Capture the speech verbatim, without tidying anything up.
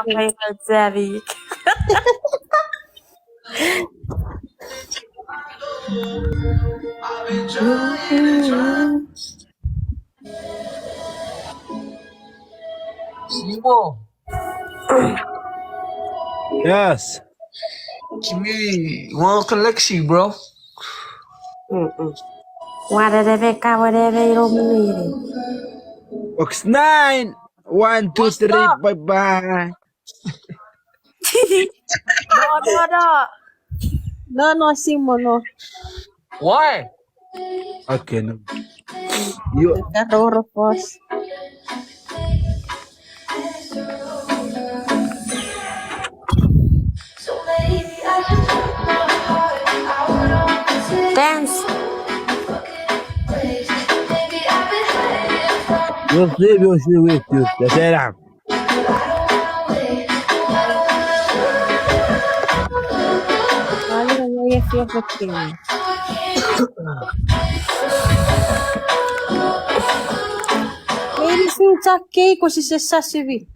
Okay, so Debbie. Simo. Yes. Kimi, welcome Lexi, bro. Mm-mm. Whatever, ka whatever you don't need. Box nine. One, two, three, bye bye. No, no, no. No, no, Simo, no. Why? Okay, no. You. Ka roro, boss. Dance. We'll see, we'll see with you. That's it. Meinisin chok kei ko sise sasivi.